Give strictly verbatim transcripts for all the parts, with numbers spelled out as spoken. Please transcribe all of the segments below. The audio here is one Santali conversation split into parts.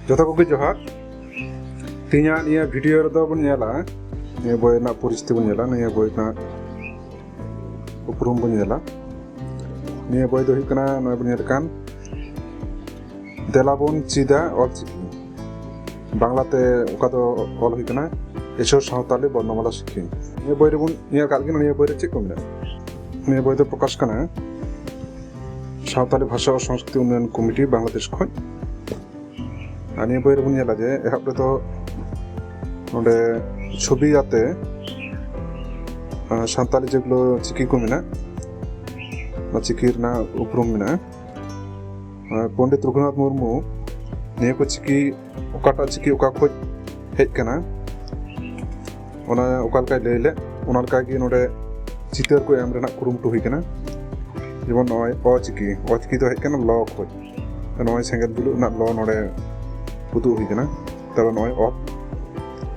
ᱡᱚᱛᱚ ᱠᱚᱜᱮ ᱡᱚᱦᱟᱨ᱾ ᱛᱮᱦᱮᱧᱟᱜ ᱱᱤᱭᱟᱹ ᱵᱷᱤᱰᱤᱭᱳ ᱨᱮᱫᱚ ᱵᱚᱱ ᱧᱮᱞᱟ, ᱱᱤᱭᱟᱹ ᱵᱳᱭ ᱨᱮᱱᱟᱜ ᱯᱚᱨᱤᱪᱤᱛᱤ ᱵᱚᱱ ᱧᱮᱞᱟ, ᱱᱤᱭᱟᱹ ᱵᱳᱭ ᱨᱮᱱᱟᱜ ᱩᱯᱨᱩᱢ ᱵᱚᱱ ᱧᱮᱞᱟ᱾ ᱱᱤᱭᱟᱹ ᱵᱳᱭ ᱫᱚ ᱦᱩᱭᱩᱜ ᱠᱟᱱᱟ, ᱱᱚᱜᱼᱚᱭ ᱵᱚᱱ ᱧᱮᱞ ᱠᱟᱱ ᱫᱮᱞᱟ ᱵᱚᱱ ᱪᱮᱫᱟ ᱚᱞᱪᱤᱠᱤ᱾ ᱵᱟᱝᱞᱟᱛᱮ ᱚᱠᱟ ᱫᱚ ᱚᱞ ᱦᱩᱭ ᱠᱟᱱᱟ ᱮᱥᱳ ᱥᱟᱶᱛᱟᱞᱤ ᱵᱚᱨᱱᱚᱢᱟᱞᱟ ᱥᱤᱠᱷᱤ᱾ ᱱᱤᱭᱟᱹ ᱵᱳᱭ ᱨᱮᱵᱚᱱ ᱧᱮᱞ ᱠᱟᱜ ᱜᱮ, ᱱᱤᱭᱟᱹ ᱵᱳᱭ ᱨᱮ ᱪᱮᱫ ᱠᱚ ᱢᱮᱱᱟᱜᱼᱟ? ᱱᱤᱭᱟᱹ ᱵᱳᱭ ᱫᱚ ᱯᱨᱚᱠᱟᱥ ᱠᱟᱱᱟ ᱥᱟᱶᱛᱟᱞᱤ ᱵᱷᱟᱥᱟ ᱟᱨ ᱥᱚᱝᱥᱠᱨᱤᱛᱤ ᱩᱱᱱᱚᱭᱚᱱ ᱠᱚᱢᱤᱴᱤ, ᱵᱟᱝᱞᱟᱫᱮᱥ ᱠᱷᱚᱱ᱾ ᱟᱨ ᱱᱤᱭᱟᱹ ᱵᱳᱭ ᱨᱮᱵᱚᱱ ᱧᱮᱞᱟ ᱡᱮ ᱮᱦᱚᱵ ᱨᱮᱫᱚ ᱱᱚᱰᱮ ᱪᱷᱚᱵᱤ ᱟᱛᱮ, ᱟᱸ, ᱥᱟᱱᱛᱟᱞᱤ ᱡᱮᱜᱩᱞᱳ ᱪᱤᱠᱤ ᱠᱚ ᱢᱮᱱᱟᱜ, ᱚᱱᱟ ᱪᱤᱠᱤ ᱨᱮᱱᱟᱜ ᱩᱯᱨᱩᱢ ᱢᱮᱱᱟᱜᱼᱟ᱾ ᱟᱨ ᱯᱚᱱᱰᱤᱛ ᱨᱚᱜᱷᱩᱱᱟᱛᱷ ᱢᱩᱨᱢᱩ ᱱᱤᱭᱟᱹ ᱠᱚ ᱪᱤᱠᱤ, ᱚᱠᱟᱴᱟᱜ ᱪᱤᱠᱤ ᱚᱠᱟ ᱠᱷᱚᱱ ᱦᱮᱡ ᱠᱟᱱᱟ, ᱚᱱᱟ ᱚᱠᱟ ᱞᱮᱠᱟᱭ ᱞᱟᱹᱭ ᱞᱮᱫ, ᱚᱱᱟ ᱞᱮᱠᱟᱜᱮ ᱱᱚᱰᱮ ᱪᱤᱛᱟᱹᱨ ᱠᱚ ᱮᱢ ᱨᱮᱱᱟᱜ ᱠᱩᱨᱩᱢᱩᱴᱩ ᱦᱩᱭ ᱠᱟᱱᱟ᱾ ᱡᱮᱢᱚᱱ ᱱᱚᱜᱼᱚᱭ ᱚ ᱪᱤᱠᱤ, ᱚ ᱪᱤᱠᱤ ᱫᱚ ᱦᱮᱡ ᱠᱟᱱᱟ ᱞᱚ ᱠᱷᱚᱱ᱾ ᱱᱚᱜᱼᱚᱭ ᱥᱮᱸᱜᱮᱞ ᱡᱩᱞᱩᱜ ᱨᱮᱱᱟᱜ ᱞᱚ ᱱᱚᱰᱮ ᱩᱫᱩᱜ ᱦᱩᱭ ᱠᱟᱱᱟ᱾ ᱛᱟᱨᱯᱚᱨ ᱱᱚᱜᱼᱚᱭ ᱚᱛ,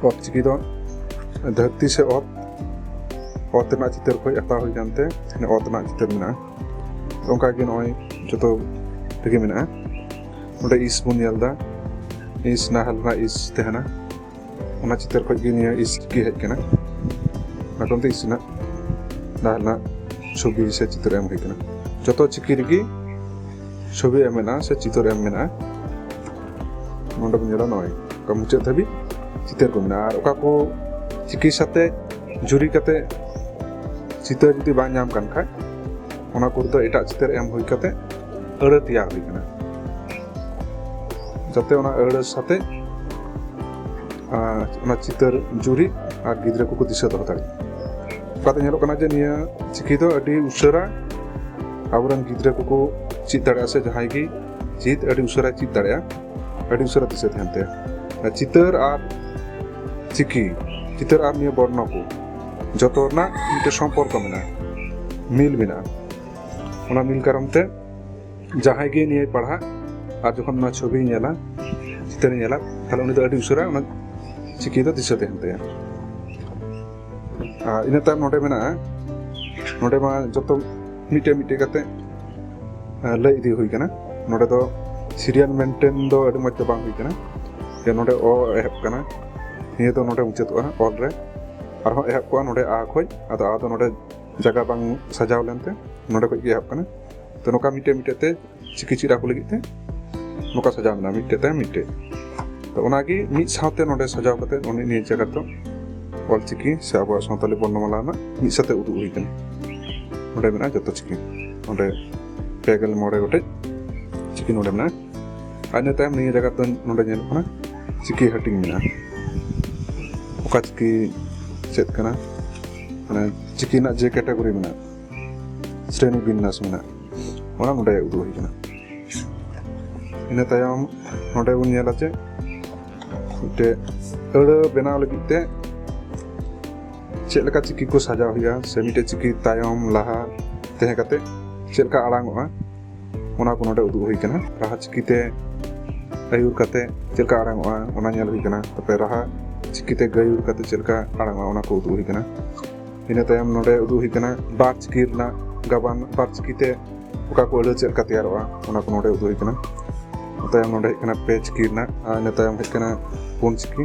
ᱚᱛ ᱪᱤᱠᱤ ᱫᱚ ᱫᱷᱟᱹᱨᱛᱤ ᱥᱮ ᱚᱛ, ᱚᱛ ᱨᱮᱱᱟᱜ ᱪᱤᱛᱟᱹᱨ ᱠᱷᱚᱱ ᱦᱟᱛᱟᱣ ᱦᱩᱭ ᱠᱟᱱᱛᱮ ᱚᱛ ᱨᱮᱱᱟᱜ ᱪᱤᱛᱟᱹᱨ ᱢᱮᱱᱟᱜᱼᱟ᱾ ᱚᱱᱠᱟᱜᱮ ᱱᱚᱜᱼᱚᱭ ᱡᱚᱛᱚ ᱨᱮᱜᱮ ᱢᱮᱱᱟᱜᱼᱟ᱾ ᱱᱚᱰᱮ ᱤᱥ ᱵᱚᱱ ᱧᱮᱞ ᱮᱫᱟ, ᱤᱥ ᱱᱟᱦᱮᱞ ᱨᱮᱱᱟᱜ ᱤᱥ ᱛᱟᱦᱮᱱᱟ, ᱚᱱᱟ ᱪᱤᱛᱟᱹᱨ ᱠᱷᱚᱱ ᱜᱮ ᱱᱤᱭᱟᱹ ᱤᱥ ᱪᱤᱠᱤ ᱦᱮᱡ ᱠᱟᱱᱟ᱾ ᱚᱱᱟ ᱠᱟᱨᱚᱱ ᱛᱮ ᱤᱥ ᱨᱮᱱᱟᱜ ᱱᱟᱦᱮᱞ ᱨᱮᱱᱟᱜ ᱪᱷᱚᱵᱤ ᱥᱮ ᱪᱤᱛᱟᱹᱨ ᱮᱢ ᱦᱩᱭ ᱠᱟᱱᱟ᱾ ᱡᱚᱛᱚ ᱪᱤᱠᱤ ᱨᱮᱜᱮ ᱪᱷᱚᱵᱤ ᱮᱢ ᱢᱮᱱᱟᱜᱼᱟ ᱥᱮ ᱪᱤᱛᱟᱹᱨ ᱮᱢ ᱢᱮᱱᱟᱜᱼᱟ᱾ ᱱᱚᱰᱮ ᱵᱚᱱ ᱧᱮᱞᱟ ᱱᱚᱜᱼᱚᱭ ᱚᱠᱟ ᱢᱩᱪᱟᱹᱫ ᱫᱷᱟᱹᱵᱤᱡ ᱪᱤᱛᱟᱹᱨ ᱠᱚ ᱢᱮᱱᱟᱜᱼᱟ᱾ ᱟᱨ ᱚᱠᱟ ᱠᱚ ᱪᱤᱠᱤ ᱥᱟᱛᱮ ᱡᱩᱨᱤ ᱠᱟᱛᱮ ᱪᱤᱛᱟᱹᱨ ᱡᱩᱫᱤ ᱵᱟᱝ ᱧᱟᱢ ᱠᱟᱱ ᱠᱷᱟᱡ, ᱚᱱᱟ ᱠᱚᱨᱮ ᱫᱚ ᱮᱴᱟᱜ ᱪᱤᱛᱟᱹᱨ ᱮᱢ ᱦᱩᱭ ᱠᱟᱛᱮ ᱟᱹᱲᱟᱹ ᱛᱮᱭᱟᱨ ᱦᱩᱭ ᱠᱟᱱᱟ, ᱡᱟᱛᱮ ᱚᱱᱟ ᱟᱹᱲᱟᱹ ᱥᱟᱛᱮ, ᱟᱨ ᱚᱱᱟ ᱪᱤᱛᱟᱹᱨ ᱡᱩᱨᱤ ᱟᱨ ᱜᱤᱫᱽᱨᱟᱹ ᱠᱚᱠᱚ ᱫᱤᱥᱟᱹ ᱫᱚᱦᱚ ᱫᱟᱲᱮᱭᱟᱜᱼᱟ᱾ ᱚᱱᱠᱟᱛᱮ ᱧᱮᱞᱚᱜ ᱠᱟᱱᱟ ᱡᱮ ᱱᱤᱭᱟᱹ ᱪᱤᱠᱤ ᱫᱚ ᱟᱹᱰᱤ ᱩᱥᱟᱹᱨᱟ ᱟᱵᱚᱨᱮᱱ ᱜᱤᱫᱽᱨᱟᱹ ᱠᱚᱠᱚ ᱪᱮᱫ ᱫᱟᱲᱮᱭᱟᱜᱼᱟ, ᱥᱮ ᱡᱟᱦᱟᱸᱭ ᱜᱮ ᱪᱮᱫ ᱟᱹᱰᱤ ᱩᱥᱟᱹᱨᱟᱭ ᱪᱮᱫ ᱫᱟᱲᱮᱭᱟᱜᱼᱟ, ᱟᱹᱰᱤ ᱩᱥᱟᱹᱨᱟ ᱫᱤᱥᱟᱹ ᱛᱟᱦᱮᱱ ᱛᱟᱭᱟ᱾ ᱪᱤᱛᱟᱹᱨ ᱟᱨ ᱪᱤᱠᱤ, ᱪᱤᱛᱟᱹᱨ ᱟᱨ ᱱᱤᱭᱟᱹ ᱵᱚᱨᱱᱚ ᱠᱚ ᱡᱚᱛᱚ ᱨᱮᱱᱟᱜ ᱢᱤᱫᱴᱮᱱ ᱥᱚᱢᱯᱚᱨᱠᱚ ᱢᱮᱱᱟᱜᱼᱟ, ᱢᱤᱞ ᱢᱮᱱᱟᱜᱼᱟ᱾ ᱚᱱᱟ ᱢᱤᱞ ᱠᱟᱨᱚᱱ ᱛᱮ ᱡᱟᱦᱟᱸᱭ ᱜᱮ ᱱᱤᱭᱟᱹᱭ ᱯᱟᱲᱦᱟᱜ ᱟᱨ ᱡᱚᱠᱷᱚᱱ ᱚᱱᱟ ᱪᱷᱚᱵᱤᱭ ᱧᱮᱞᱟ, ᱪᱤᱛᱟᱹᱨᱮ ᱧᱮᱞᱟ, ᱛᱟᱦᱞᱮ ᱩᱱᱤ ᱫᱚ ᱟᱹᱰᱤ ᱩᱥᱟᱹᱨᱟ ᱚᱱᱟ ᱪᱤᱠᱤ ᱫᱚ ᱫᱤᱥᱟᱹ ᱛᱟᱦᱮᱱ ᱛᱟᱭᱟ᱾ ᱟᱨ ᱤᱱᱟᱹ ᱛᱟᱭᱚᱢ ᱱᱚᱰᱮ ᱢᱮᱱᱟᱜᱼᱟ, ᱱᱚᱰᱮ ᱢᱟ ᱡᱚᱛᱚ ᱢᱤᱫᱴᱮᱡ ᱢᱤᱫᱴᱮᱡ ᱠᱟᱛᱮ, ᱟᱸ, ᱞᱟᱹᱭ ᱤᱫᱤ ᱦᱩᱭ ᱠᱟᱱᱟ᱾ ᱱᱚᱰᱮ ᱫᱚ ᱥᱤᱨᱤᱭᱟᱞ ᱢᱮᱱᱴᱮᱱ ᱫᱚ ᱟᱹᱰᱤ ᱢᱚᱡᱽ ᱫᱚ ᱵᱟᱝ ᱦᱩᱭ ᱠᱟᱱᱟ᱾ ᱡᱮ ᱱᱚᱰᱮ ᱚ ᱮᱦᱚᱵ ᱠᱟᱱᱟ, ᱱᱤᱭᱟᱹ ᱫᱚ ᱱᱚᱰᱮ ᱢᱩᱪᱟᱹᱫᱚᱜᱼᱟ ᱚᱞ ᱨᱮ, ᱟᱨᱦᱚᱸ ᱮᱦᱚᱵ ᱠᱚᱜᱼᱟ ᱱᱚᱰᱮ ᱟ ᱠᱷᱚᱡ, ᱟᱫᱚ ᱟ ᱫᱚ ᱱᱚᱰᱮ ᱡᱟᱭᱜᱟ ᱵᱟᱝ ᱥᱟᱡᱟᱣ ᱞᱮᱱᱛᱮ ᱱᱚᱰᱮ ᱠᱷᱚᱡ ᱜᱮ ᱮᱦᱚᱵ ᱠᱟᱱᱟ᱾ ᱛᱚ ᱱᱚᱝᱠᱟ ᱢᱤᱫᱴᱮᱡ ᱢᱤᱫᱴᱮᱡ ᱛᱮ ᱪᱤᱠᱤ ᱪᱮᱫ ᱟᱠᱚ ᱞᱟᱹᱜᱤᱫ ᱛᱮ ᱱᱚᱝᱠᱟ ᱥᱟᱡᱟᱣ ᱢᱮᱱᱟᱜᱼᱟ, ᱢᱤᱫᱴᱮᱡ ᱛᱟᱭᱚᱢ ᱢᱤᱫᱴᱮᱡ᱾ ᱛᱚ ᱚᱱᱟᱜᱮ ᱢᱤᱫ ᱥᱟᱶᱛᱮ ᱱᱚᱰᱮ ᱥᱟᱡᱟᱣ ᱠᱟᱛᱮ ᱩᱱᱤ ᱱᱤᱭᱟᱹ ᱡᱟᱭᱜᱟ ᱫᱚ ᱚᱞ ᱪᱤᱠᱤ ᱥᱮ ᱟᱵᱚᱣᱟᱜ ᱥᱟᱱᱛᱟᱞᱤ ᱵᱚᱨᱱᱚᱢᱟᱞᱟ ᱨᱮᱱᱟᱜ ᱢᱤᱫ ᱥᱟᱶᱛᱮ ᱩᱫᱩᱜ ᱦᱩᱭ ᱠᱟᱱᱟ᱾ ᱱᱚᱰᱮ ᱢᱮᱱᱟᱜᱼᱟ ᱡᱚᱛᱚ ᱪᱤᱠᱤ, ᱱᱚᱰᱮ ᱯᱮ ᱜᱮᱞ ᱢᱚᱬᱮ ᱜᱚᱴᱮᱡ ᱪᱤᱠᱤ ᱱᱚᱰᱮ ᱢᱮᱱᱟᱜᱼᱟ᱾ ᱟᱨ ᱤᱱᱟᱹ ᱛᱟᱭᱚᱢ ᱱᱤᱭᱟᱹ ᱡᱟᱭᱜᱟ ᱫᱚ ᱱᱚᱰᱮ ᱧᱮᱞᱚᱜ ᱠᱟᱱᱟ ᱪᱤᱠᱤ ᱦᱟᱹᱴᱤᱧ ᱢᱮᱱᱟᱜᱼᱟ, ᱚᱠᱟ ᱪᱤᱠᱤ ᱪᱮᱫ ᱠᱟᱱᱟ, ᱢᱟᱱᱮ ᱪᱤᱠᱤ ᱨᱮᱱᱟᱜ ᱡᱮ ᱠᱮᱴᱟᱜᱚᱨᱤ ᱢᱮᱱᱟᱜᱼᱟ, ᱥᱨᱮᱱᱤ ᱵᱤᱱᱱᱟᱥ ᱢᱮᱱᱟᱜᱼᱟ, ᱚᱱᱟ ᱱᱚᱰᱮ ᱩᱫᱩᱜ ᱦᱩᱭ ᱠᱟᱱᱟ᱾ ᱤᱱᱟᱹ ᱛᱟᱭᱚᱢ ᱱᱚᱰᱮ ᱵᱚᱱ ᱧᱮᱞᱟ ᱡᱮ ᱢᱤᱫᱴᱮᱡ ᱟᱹᱲᱟᱹ ᱵᱮᱱᱟᱣ ᱞᱟᱹᱜᱤᱫ ᱛᱮ ᱪᱮᱫ ᱞᱮᱠᱟ ᱪᱤᱠᱤ ᱠᱚ ᱥᱟᱡᱟᱣ ᱦᱩᱭᱩᱜᱼᱟ, ᱥᱮ ᱢᱤᱫᱴᱮᱡ ᱪᱤᱠᱤ ᱛᱟᱭᱚᱢ ᱞᱟᱦᱟ ᱛᱟᱦᱮᱸ ᱠᱟᱛᱮ ᱪᱮᱫ ᱞᱮᱠᱟ ᱟᱲᱟᱝ ᱚᱜᱼᱟ, ᱚᱱᱟ ᱠᱚ ᱱᱚᱰᱮ ᱩᱫᱩᱜ ᱦᱩᱭ ᱠᱟᱱᱟ᱾ ᱨᱟᱦᱟ ᱪᱤᱠᱤᱛᱮ ᱟᱹᱭᱩᱨ ᱠᱟᱛᱮ ᱪᱮᱫ ᱞᱮᱠᱟ ᱟᱲᱟᱝ ᱚᱜᱼᱟ, ᱚᱱᱟ ᱧᱮᱞ ᱦᱩᱭ ᱠᱟᱱᱟ᱾ ᱛᱟᱨᱯᱚᱨᱮ ᱨᱟᱦᱟ ᱪᱤᱠᱤᱛᱮ ᱜᱟᱹᱭᱩᱨ ᱠᱟᱛᱮ ᱪᱮᱫ ᱞᱮᱠᱟ ᱟᱲᱟᱝ ᱚᱜᱼᱟ, ᱚᱱᱟ ᱠᱚ ᱩᱫᱩᱜ ᱦᱩᱭ ᱠᱟᱱᱟ᱾ ᱤᱱᱟᱹ ᱛᱟᱭᱚᱢ ᱱᱚᱰᱮ ᱩᱫᱩᱜ ᱦᱩᱭ ᱠᱟᱱᱟ ᱵᱟᱨ ᱪᱤᱠᱤ ᱨᱮᱱᱟᱜ ᱜᱟᱵᱟᱱ, ᱵᱟᱨ ᱪᱤᱠᱤᱛᱮ ᱚᱠᱟ ᱠᱚ ᱟᱹᱲᱟᱹ ᱪᱮᱫ ᱞᱮᱠᱟ ᱛᱮᱭᱟᱨᱚᱜᱼᱟ, ᱚᱱᱟ ᱠᱚ ᱱᱚᱰᱮ ᱩᱫᱩᱜ ᱦᱩᱭ ᱠᱟᱱᱟ᱾ ᱤᱱᱟᱹ ᱛᱟᱭᱚᱢ ᱱᱚᱰᱮ ᱦᱮᱡ ᱠᱟᱱᱟ ᱯᱮ ᱪᱤᱠᱤ ᱨᱮᱱᱟᱜ, ᱟᱨ ᱤᱱᱟᱹ ᱛᱟᱭᱚᱢ ᱦᱮᱡ ᱠᱟᱱᱟ ᱯᱩᱱ ᱪᱤᱠᱤ᱾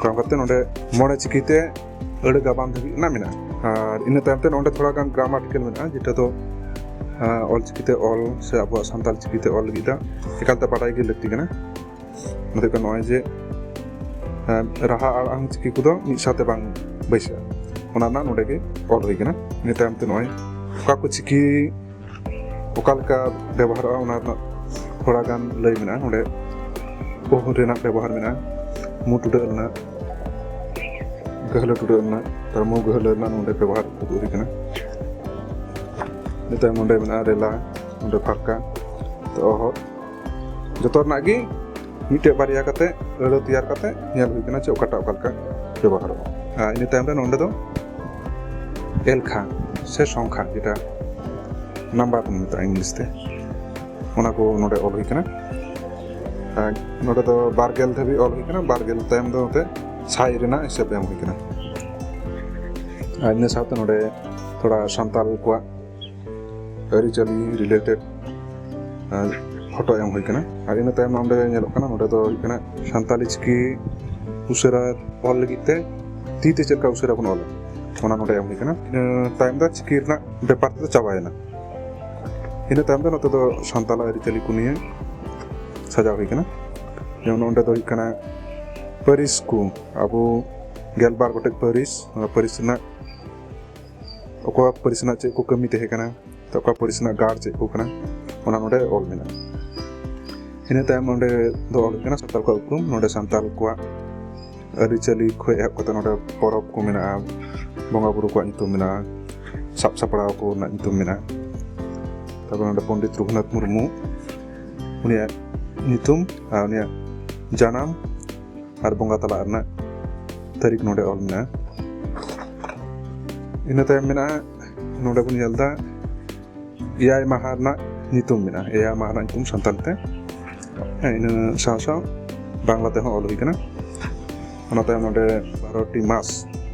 ᱚᱱᱠᱟ ᱠᱟᱛᱮ ᱱᱚᱰᱮ ᱢᱚᱬᱮ ᱪᱤᱠᱤᱛᱮ ᱟᱹᱲᱟᱹ ᱜᱟᱵᱟᱱ ᱫᱷᱟᱹᱵᱤᱡ ᱨᱮᱱᱟᱜ ᱢᱮᱱᱟᱜᱼᱟ᱾ ᱟᱨ ᱤᱱᱟᱹ ᱛᱟᱭᱚᱢ ᱛᱮ ᱱᱚᱰᱮ ᱛᱷᱚᱲᱟ ᱜᱟᱱ ᱜᱨᱟᱢᱟᱴᱤᱠᱮᱞ ᱢᱮᱱᱟᱜᱼᱟ, ᱡᱮᱴᱟ ᱫᱚ, ᱟᱸ, ᱚᱞ ᱪᱤᱠᱤᱛᱮ ᱚᱞ ᱥᱮ ᱟᱵᱚᱣᱟᱜ ᱥᱟᱱᱛᱟᱲ ᱪᱤᱠᱤᱛᱮ ᱚᱞ ᱞᱟᱹᱜᱤᱫ ᱫᱚ ᱮᱠᱟᱞᱛᱮ ᱵᱟᱰᱟᱭ ᱜᱮ ᱞᱟᱹᱠᱛᱤ ᱠᱟᱱᱟ᱾ ᱚᱱᱟ ᱫᱚ ᱦᱩᱭᱩᱜ ᱠᱟᱱᱟ ᱱᱚᱜᱼᱚᱭ ᱡᱮ, ᱟᱸ, ᱨᱟᱦᱟ ᱟᱲᱟᱝ ᱪᱤᱠᱤ ᱠᱚᱫᱚ ᱢᱤᱫ ᱥᱟᱶᱛᱮ ᱵᱟᱝ ᱵᱟᱹᱭᱥᱟᱹᱜᱼᱟ, ᱚᱱᱟ ᱨᱮᱱᱟᱜ ᱱᱚᱰᱮ ᱜᱮ ᱚᱞ ᱦᱩᱭ ᱠᱟᱱᱟ᱾ ᱤᱱᱟᱹ ᱛᱟᱭᱚᱢ ᱛᱮ ᱱᱚᱜᱼᱚᱭ ᱚᱠᱟ ᱠᱚ ᱪᱤᱠᱤ ᱚᱠᱟ ᱞᱮᱠᱟ ᱵᱮᱵᱚᱦᱟᱨᱚᱜᱼᱟ, ᱚᱱᱟ ᱨᱮᱱᱟᱜ ᱛᱷᱚᱲᱟ ᱜᱟᱱ ᱞᱟᱹᱭ ᱢᱮᱱᱟᱜᱼᱟ᱾ ᱚᱸᱰᱮ ᱳᱦ ᱨᱮᱱᱟᱜ ᱵᱮᱵᱚᱦᱟᱨ ᱢᱮᱱᱟᱜᱼᱟ, ᱢᱩ ᱴᱩᱰᱟᱹᱜ ᱨᱮᱱᱟᱜ, ᱜᱟᱹᱦᱞᱟᱹ ᱴᱩᱰᱟᱹᱜ ᱨᱮᱱᱟᱜ, ᱛᱟᱨ ᱢᱩ ᱜᱟᱹᱦᱞᱟᱹ ᱨᱮᱱᱟᱜ ᱱᱚᱰᱮ ᱵᱮᱵᱚᱦᱟᱨ ᱩᱫᱩᱜ ᱦᱩᱭ ᱠᱟᱱᱟ᱾ ᱤᱱᱟᱹ ᱛᱟᱭᱚᱢ ᱱᱚᱰᱮ ᱢᱮᱱᱟᱜᱼᱟ ᱨᱮᱞᱟ, ᱱᱚᱰᱮ ᱯᱷᱟᱨᱠᱟ, ᱛᱚ ᱚᱦᱚᱫ, ᱡᱚᱛᱚ ᱨᱮᱱᱟᱜ ᱜᱮ ᱢᱤᱫᱴᱮᱡ ᱵᱟᱨᱭᱟ ᱠᱟᱛᱮ ᱟᱹᱲᱟᱹ ᱛᱮᱭᱟᱨ ᱠᱟᱛᱮ ᱧᱮᱞ ᱦᱩᱭ ᱠᱟᱱᱟ ᱡᱮ ᱚᱠᱟᱴᱟᱜ ᱚᱠᱟ ᱞᱮᱠᱟ ᱵᱮᱵᱚᱦᱟᱨᱚᱜᱼᱟ᱾ ᱟᱨ ᱤᱱᱟᱹ ᱛᱟᱭᱚᱢ ᱨᱮ ᱱᱚᱰᱮ ᱫᱚ ᱮᱞᱠᱷᱟ ᱥᱮ ᱥᱚᱝᱠᱷᱟ, ᱡᱮᱴᱟ ᱱᱟᱢᱵᱟᱨ ᱠᱚ ᱢᱮᱛᱟᱜᱼᱟ ᱤᱝᱞᱤᱥ ᱛᱮ, ᱚᱱᱟ ᱠᱚ ᱱᱚᱰᱮ ᱚᱞ ᱦᱩᱭ ᱠᱟᱱᱟ᱾ ᱟᱨ ᱱᱚᱰᱮ ᱫᱚ ᱵᱟᱨ ᱜᱮᱞ ᱫᱷᱟᱹᱵᱤᱡ ᱚᱞ ᱦᱩᱭ ᱠᱟᱱᱟ, ᱵᱟᱨ ᱜᱮᱞ ᱛᱟᱭᱚᱢ ᱫᱚ ᱱᱚᱛᱮ ᱥᱟᱭ ᱨᱮᱱᱟᱜ ᱦᱤᱥᱟᱹᱵ ᱮᱢ ᱦᱩᱭ ᱠᱟᱱᱟ᱾ ᱟᱨ ᱤᱱᱟᱹ ᱥᱟᱶᱛᱮ ᱱᱚᱰᱮ ᱛᱷᱚᱲᱟ ᱥᱟᱱᱛᱟᱞ ᱠᱚᱣᱟᱜ ᱟᱹᱨᱤᱪᱟᱹᱞᱤ ᱨᱤᱞᱮᱴᱮᱰ, ᱟᱨ ᱯᱷᱳᱴᱳ ᱮᱢ ᱦᱩᱭ ᱠᱟᱱᱟ᱾ ᱟᱨ ᱤᱱᱟᱹ ᱛᱟᱭᱚᱢ ᱱᱚᱰᱮ ᱧᱮᱞᱚᱜ ᱠᱟᱱᱟ, ᱱᱚᱰᱮ ᱫᱚ ᱦᱩᱭᱩᱜ ᱠᱟᱱᱟ ᱥᱟᱱᱛᱟᱞᱤ ᱪᱤᱠᱤ ᱩᱥᱟᱹᱨᱟ ᱚᱞ ᱞᱟᱹᱜᱤᱫ ᱛᱮ ᱛᱤ ᱛᱮ ᱪᱮᱫ ᱞᱮᱠᱟ ᱩᱥᱟᱹᱨᱟ ᱵᱚᱱ ᱚᱞᱟ, ᱚᱱᱟ ᱱᱚᱰᱮ ᱮᱢ ᱦᱩᱭ ᱠᱟᱱᱟ᱾ ᱤᱱᱟᱹ ᱛᱟᱭᱚᱢ ᱫᱚ ᱪᱤᱠᱤ ᱨᱮᱱᱟᱜ ᱵᱮᱯᱟᱨ ᱛᱮᱫᱚ ᱪᱟᱵᱟᱭᱮᱱᱟ᱾ ᱤᱱᱟᱹ ᱛᱟᱭᱚᱢ ᱫᱚ ᱱᱚᱛᱮ ᱫᱚ ᱥᱟᱱᱛᱟᱞ ᱟᱹᱨᱤᱪᱟᱹᱞᱤ ᱠᱚ ᱱᱤᱭᱮ ᱥᱟᱡᱟᱣ ᱦᱩᱭ ᱠᱟᱱᱟ᱾ ᱡᱮᱢᱚᱱ ᱚᱸᱰᱮ ᱫᱚ ᱦᱩᱭᱩᱜ ᱠᱟᱱᱟ ᱯᱟᱹᱨᱤᱥ ᱠᱚ, ᱟᱵᱚ ᱜᱮᱞᱵᱟᱨ ᱜᱚᱴᱮᱡ ᱯᱟᱹᱨᱤᱥ, ᱚᱱᱟ ᱯᱟᱹᱨᱤᱥ ᱨᱮᱱᱟᱜ ᱚᱠᱟ ᱯᱟᱹᱨᱤᱥ ᱨᱮᱱᱟᱜ ᱪᱮᱫ ᱠᱚ ᱠᱟᱹᱢᱤ ᱛᱟᱦᱮᱸ ᱠᱟᱱᱟ, ᱛᱚ ᱚᱠᱟ ᱯᱟᱹᱨᱤᱥ ᱨᱮᱱᱟᱜ ᱜᱟᱲ ᱪᱮᱫ ᱠᱚ ᱠᱟᱱᱟ, ᱚᱱᱟ ᱱᱚᱰᱮ ᱚᱞ ᱢᱮᱱᱟᱜᱼᱟ᱾ ᱤᱱᱟᱹ ᱛᱟᱭᱚᱢ ᱱᱚᱰᱮ ᱫᱚ ᱚᱞ ᱦᱩᱭᱩᱜ ᱠᱟᱱᱟ ᱥᱟᱱᱛᱟᱲ ᱠᱚᱣᱟᱜ ᱩᱯᱨᱩᱢ᱾ ᱱᱚᱰᱮ ᱥᱟᱱᱛᱟᱲ ᱠᱚᱣᱟᱜ ᱟᱹᱨᱤᱪᱟᱹᱞᱤ ᱠᱷᱚᱱ ᱮᱦᱚᱵ ᱠᱟᱛᱮ ᱱᱚᱰᱮ ᱯᱚᱨᱚᱵᱽ ᱠᱚ ᱢᱮᱱᱟᱜᱼᱟ, ᱵᱚᱸᱜᱟ ᱵᱩᱨᱩ ᱠᱚᱣᱟᱜ ᱧᱩᱛᱩᱢ ᱢᱮᱱᱟᱜᱼᱟ, ᱥᱟᱵ ᱥᱟᱯᱲᱟᱣ ᱠᱚ ᱨᱮᱱᱟᱜ ᱧᱩᱛᱩᱢ ᱢᱮᱱᱟᱜᱼᱟ᱾ ᱛᱟᱨᱯᱚᱨ ᱱᱚᱰᱮ ᱯᱚᱱᱰᱤᱛ ᱨᱚᱜᱷᱩᱱᱟᱛᱷ ᱢᱩᱨᱢᱩ, ᱩᱱᱤᱭᱟᱜ ᱧᱩᱛᱩᱢ ᱟᱨ ᱩᱱᱤᱭᱟᱜ ᱡᱟᱱᱟᱢ ᱟᱨ ᱵᱚᱸᱜᱟ ᱛᱟᱞᱟ ᱨᱮᱱᱟᱜ ᱛᱟᱹᱨᱤᱠᱷ ᱱᱚᱰᱮ ᱚᱞ ᱢᱮᱱᱟᱜᱼᱟ᱾ ᱤᱱᱟᱹ ᱛᱟᱭᱚᱢ ᱢᱮᱱᱟᱜᱼᱟ, ᱱᱚᱰᱮ ᱵᱚᱱ ᱧᱮᱞ ᱮᱫᱟ ᱮᱭᱟᱭ ᱢᱟᱦᱟ ᱨᱮᱱᱟᱜ ᱧᱩᱛᱩᱢ ᱢᱮᱱᱟᱜᱼᱟ, ᱮᱭᱟᱭ ᱢᱟᱦᱟ ᱨᱮᱱᱟᱜ ᱧᱩᱛᱩᱢ ᱥᱟᱱᱛᱟᱲ ᱛᱮ᱾ ᱦᱮᱸ, ᱤᱱᱟᱹ ᱥᱟᱶ ᱥᱟᱶ ᱵᱟᱝᱞᱟ ᱛᱮᱦᱚᱸ ᱚᱞ ᱦᱩᱭ ᱠᱟᱱᱟ᱾ ᱚᱱᱟ ᱛᱟᱭᱚᱢ ᱱᱚᱰᱮ ᱵᱟᱨᱚᱴᱤ ᱢᱟᱥ,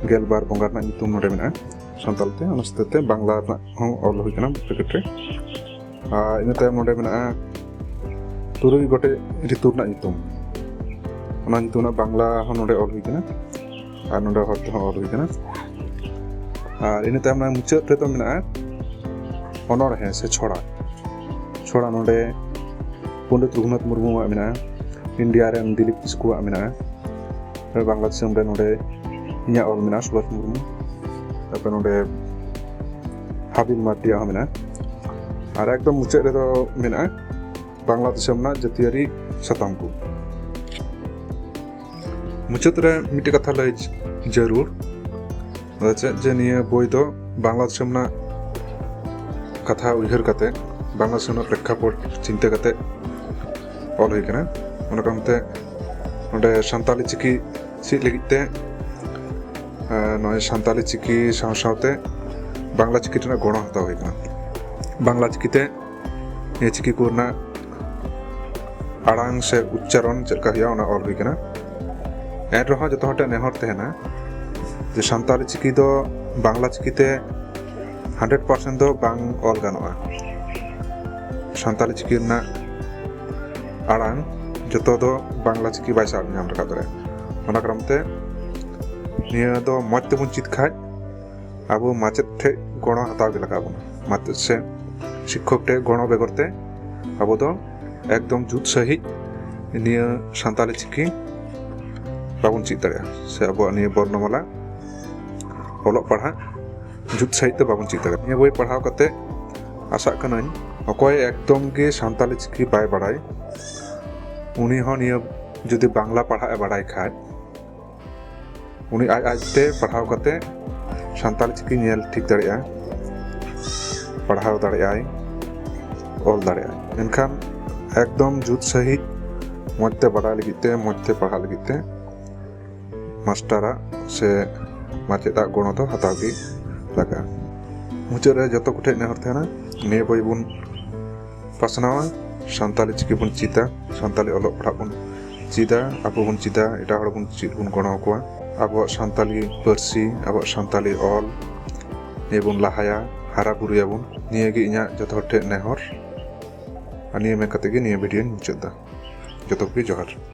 ᱜᱮᱞᱵᱟᱨ ᱵᱚᱸᱜᱟ ᱨᱮᱱᱟᱜ ᱧᱩᱛᱩᱢ ᱱᱚᱰᱮ ᱢᱮᱱᱟᱜᱼᱟ ᱥᱟᱱᱛᱟᱲ ᱛᱮ, ᱚᱱᱟ ᱥᱟᱶᱛᱮ ᱵᱟᱝᱞᱟ ᱨᱮᱱᱟᱜ ᱦᱚᱸ ᱚᱞ ᱦᱩᱭ ᱠᱟᱱᱟ ᱯᱮᱠᱮᱴ ᱨᱮ᱾ ᱟᱨ ᱤᱱᱟᱹ ᱛᱟᱭᱚᱢ ᱱᱚᱰᱮ ᱢᱮᱱᱟᱜᱼᱟ ᱛᱩᱨᱩᱭ ᱜᱚᱴᱮᱡ ᱨᱤᱛᱩ ᱨᱮᱱᱟᱜ ᱧᱩᱛᱩᱢ, ᱚᱱᱟ ᱧᱩᱛᱩᱢ ᱨᱮᱱᱟᱜ ᱵᱟᱝᱞᱟ ᱦᱚᱸ ᱱᱚᱰᱮ ᱚᱞ ᱦᱩᱭ ᱠᱟᱱᱟ ᱟᱨ ᱱᱚᱰᱮ ᱦᱚᱲ ᱛᱮᱦᱚᱸ ᱚᱞ ᱦᱩᱭ ᱠᱟᱱᱟ᱾ ᱟᱨ ᱤᱱᱟᱹ ᱛᱟᱭᱚᱢ ᱚᱱᱟ ᱢᱩᱪᱟᱹᱫ ᱨᱮᱫᱚ ᱢᱮᱱᱟᱜᱼᱟ ᱚᱱᱚᱬᱦᱮ ᱥᱮ ᱪᱷᱚᱲᱟ᱾ ᱪᱷᱚᱲᱟ ᱱᱚᱰᱮ ᱯᱚᱱᱰᱤᱛ ᱨᱚᱜᱷᱩᱱᱟᱛᱷ ᱢᱩᱨᱢᱩᱣᱟᱜ ᱢᱮᱱᱟᱜᱼᱟ, ᱤᱱᱰᱤᱭᱟ ᱨᱮᱱ ᱫᱤᱞᱤᱯ ᱠᱤᱥᱠᱩᱣᱟᱜ ᱢᱮᱱᱟᱜᱼᱟ, ᱵᱟᱝᱞᱟ ᱫᱤᱥᱚᱢ ᱨᱮ ᱱᱚᱰᱮ ᱤᱧᱟᱹᱜ ᱚᱞ ᱢᱮᱱᱟᱜᱼᱟ ᱥᱩᱵᱷᱟᱥ ᱢᱩᱨᱢᱩ, ᱛᱟᱨᱯᱚᱨᱮ ᱱᱚᱰᱮ ᱦᱟᱵᱤᱞ ᱢᱟᱨᱰᱤᱭᱟᱜ ᱦᱚᱸ ᱢᱮᱱᱟᱜᱼᱟ᱾ ᱟᱨ ᱮᱠᱫᱚᱢ ᱢᱩᱪᱟᱹᱫ ᱨᱮᱫᱚ ᱢᱮᱱᱟᱜᱼᱟ ᱵᱟᱝᱞᱟ ᱫᱤᱥᱚᱢ ᱨᱮᱱᱟᱜ ᱡᱟᱹᱛᱤᱭᱟᱹᱨᱤ ᱥᱟᱛᱟᱢ ᱠᱚ᱾ ᱢᱩᱪᱟᱹᱫ ᱨᱮ ᱢᱤᱫᱴᱮᱡ ᱠᱟᱛᱷᱟ ᱞᱟᱹᱭ ᱡᱟᱹᱨᱩᱲ, ᱪᱮᱫ ᱡᱮ ᱱᱤᱭᱟᱹ ᱵᱳᱭ ᱫᱚ ᱵᱟᱝᱞᱟ ᱫᱤᱥᱚᱢ ᱨᱮᱱᱟᱜ ᱠᱟᱛᱷᱟ ᱩᱭᱦᱟᱹᱨ ᱠᱟᱛᱮ, ᱵᱟᱝᱞᱟ ᱫᱤᱥᱚᱢ ᱨᱮᱱᱟᱜ ᱯᱨᱮᱠᱠᱷᱟᱯᱚᱴ ᱪᱤᱱᱛᱟᱹ ᱠᱟᱛᱮ ᱚᱞ ᱦᱩᱭ ᱠᱟᱱᱟ᱾ ᱚᱱᱟ ᱠᱟᱨᱚᱱ ᱛᱮ ᱱᱚᱰᱮ ᱥᱟᱱᱛᱟᱞᱤ ᱪᱤᱠᱤ ᱪᱮᱫ ᱞᱟᱹᱜᱤᱫ ᱛᱮ, ᱟᱨ ᱱᱚᱜᱼᱚᱭ ᱥᱟᱱᱛᱟᱞᱤ ᱪᱤᱠᱤ ᱥᱟᱶ ᱥᱟᱶᱛᱮ ᱵᱟᱝᱞᱟ ᱪᱤᱠᱤ ᱨᱮᱱᱟᱜ ᱜᱚᱲᱚ ᱦᱟᱛᱟᱣ ᱦᱩᱭ ᱠᱟᱱᱟ᱾ ᱵᱟᱝᱞᱟ ᱪᱤᱠᱤᱛᱮ ᱱᱤᱭᱟᱹ ᱪᱤᱠᱤ ᱠᱚ ᱨᱮᱱᱟᱜ ᱟᱲᱟᱝ ᱥᱮ ᱩᱪᱪᱟᱨᱚᱱ ᱪᱮᱫ ᱞᱮᱠᱟ ᱦᱩᱭᱩᱜᱼᱟ, ᱚᱱᱟ ᱚᱞ ᱦᱩᱭ ᱠᱟᱱᱟ᱾ ᱮᱱ ᱨᱮᱦᱚᱸ ᱡᱚᱛᱚ ᱦᱚᱲ ᱴᱷᱮᱱ ᱱᱮᱦᱚᱨ ᱛᱟᱦᱮᱱᱟ ᱡᱮ ᱥᱟᱱᱛᱟᱞᱤ ᱪᱤᱠᱤ ᱫᱚ ᱵᱟᱝᱞᱟ ᱪᱤᱠᱤᱛᱮ ᱦᱟᱱᱰᱨᱮᱰ ᱯᱟᱨᱥᱮᱱᱴ ᱫᱚ ᱵᱟᱝ ᱚᱞ ᱜᱟᱱᱚᱜᱼᱟ᱾ ᱥᱟᱱᱛᱟᱞᱤ ᱪᱤᱠᱤ ᱨᱮᱱᱟᱜ ᱟᱲᱟᱝ ᱡᱚᱛᱚ ᱫᱚ ᱵᱟᱝᱞᱟ ᱪᱤᱠᱤ ᱵᱟᱭ ᱥᱟᱵ ᱧᱟᱢ ᱨᱟᱠᱟᱵ ᱫᱟᱲᱮᱭᱟᱜᱼᱟ᱾ ᱚᱱᱟ ᱠᱟᱨᱚᱱ ᱛᱮ ᱱᱤᱭᱟᱹ ᱫᱚ ᱢᱚᱡᱽ ᱛᱮᱵᱚᱱ ᱪᱮᱫ ᱠᱷᱟᱡ ᱟᱵᱚ ᱢᱟᱪᱮᱫ ᱴᱷᱮᱡ ᱜᱚᱲᱚ ᱦᱟᱛᱟᱣ ᱜᱮ ᱞᱟᱜᱟᱣ ᱵᱚᱱᱟ᱾ ᱢᱟᱪᱮᱫ ᱥᱮ ᱥᱤᱠᱠᱷᱚᱠ ᱴᱷᱮᱡ ᱜᱚᱲᱚ ᱵᱮᱜᱚᱨ ᱛᱮ ᱟᱵᱚ ᱫᱚ ᱮᱠᱫᱚᱢ ᱡᱩᱛ ᱥᱟᱺᱦᱤᱡ ᱱᱤᱭᱟᱹ ᱥᱟᱱᱛᱟᱞᱤ ᱪᱤᱠᱤ ᱵᱟᱵᱚᱱ ᱪᱮᱫ ᱫᱟᱲᱮᱭᱟᱜᱼᱟ, ᱥᱮ ᱟᱵᱚᱣᱟᱜ ᱱᱤᱭᱟᱹ ᱵᱚᱨᱱᱚᱢᱟᱞᱟ ᱚᱞᱚᱜ ᱯᱟᱲᱦᱟᱜ ᱡᱩᱛ ᱥᱟᱺᱦᱤᱡ ᱛᱮ ᱵᱟᱵᱚᱱ ᱪᱮᱫ ᱫᱟᱲᱮᱭᱟᱜᱼᱟ᱾ ᱱᱤᱭᱟᱹ ᱵᱳᱭ ᱯᱟᱲᱦᱟᱣ ᱠᱟᱛᱮ ᱟᱥᱟᱜ ᱠᱟᱹᱱᱟᱹᱧ ᱚᱠᱚᱭ ᱮᱠᱫᱚᱢ ᱜᱮ ᱥᱟᱱᱛᱟᱞᱤ ᱪᱤᱠᱤ ᱵᱟᱭ ᱵᱟᱲᱟᱭ, ᱩᱱᱤ ᱦᱚᱸ ᱱᱤᱭᱟᱹ ᱡᱩᱫᱤ ᱵᱟᱝᱞᱟ ᱯᱟᱲᱦᱟᱜ ᱮ ᱵᱟᱲᱟᱭ ᱠᱷᱟᱡ, ᱩᱱᱤ ᱟᱡ ᱟᱡᱛᱮ ᱯᱟᱲᱦᱟᱣ ᱠᱟᱛᱮ ᱥᱟᱱᱛᱟᱲᱤ ᱪᱤᱠᱤ ᱧᱮᱞ ᱴᱷᱤᱠ ᱫᱟᱲᱮᱭᱟᱜᱼᱟ, ᱯᱟᱲᱦᱟᱣ ᱫᱟᱲᱮᱭᱟᱜᱼᱟᱭ, ᱚᱞ ᱫᱟᱲᱮᱭᱟᱜᱼᱟᱭ᱾ ᱮᱱᱠᱷᱟᱱ ᱮᱠᱫᱚᱢ ᱡᱩᱛ ᱥᱟᱺᱦᱤᱡ ᱢᱚᱡᱽ ᱛᱮ ᱵᱟᱰᱟᱭ ᱞᱟᱹᱜᱤᱫ ᱛᱮ, ᱢᱚᱡᱽ ᱛᱮ ᱯᱟᱲᱦᱟᱜ ᱞᱟᱹᱜᱤᱫ ᱛᱮ ᱢᱟᱥᱴᱟᱨᱟᱜ ᱥᱮ ᱢᱟᱪᱮᱫᱟᱜ ᱜᱚᱲᱚ ᱫᱚ ᱦᱟᱛᱟᱣ ᱜᱮ ᱞᱟᱜᱟᱜᱼᱟ᱾ ᱢᱩᱪᱟᱹᱫ ᱨᱮ ᱡᱚᱛᱚ ᱠᱚᱴᱷᱮᱱ ᱱᱮᱦᱚᱨ ᱛᱟᱦᱮᱱᱟ, ᱱᱤᱭᱟᱹ ᱵᱳᱭ ᱵᱚᱱ ᱯᱟᱥᱱᱟᱣᱟ, ᱥᱟᱱᱛᱟᱲᱤ ᱪᱤᱠᱤ ᱵᱚᱱ ᱪᱮᱫᱟ, ᱥᱟᱱᱛᱟᱲᱤ ᱚᱞᱚᱜ ᱯᱟᱲᱦᱟᱜ ᱵᱚᱱ ᱪᱮᱫᱟ, ᱟᱵᱚ ᱵᱚᱱ ᱪᱮᱫᱟ, ᱮᱴᱟᱜ ᱦᱚᱲ ᱵᱚᱱ ᱪᱮᱫ ᱵᱚᱱ ᱜᱚᱲᱚ ᱟᱠᱚᱣᱟ᱾ ᱟᱵᱚᱣᱟᱜ ᱥᱟᱱᱛᱟᱲᱤ ᱯᱟᱹᱨᱥᱤ, ᱟᱵᱚᱣᱟᱜ ᱥᱟᱱᱛᱟᱲᱤ ᱚᱞ ᱱᱤᱭᱟᱹ ᱵᱚᱱ ᱞᱟᱦᱟᱭᱟ, ᱦᱟᱨᱟ ᱵᱩᱨᱩᱭᱟᱵᱚᱱ᱾ ᱱᱤᱭᱟᱹ ᱜᱮ ᱤᱧᱟᱹᱜ ᱡᱚᱛᱚ ᱦᱚᱲ ᱴᱷᱮᱱ ᱱᱮᱦᱚᱨ᱾ ᱟᱨ ᱱᱤᱭᱟᱹ ᱢᱮᱱ ᱠᱟᱛᱮ ᱜᱮ ᱱᱤᱭᱟᱹ ᱵᱷᱤᱰᱤᱭᱳᱧ ᱢᱩᱪᱟᱹᱫ ᱮᱫᱟ᱾ ᱡᱚᱛᱚ ᱠᱚᱜᱮ ᱡᱚᱦᱟᱨ᱾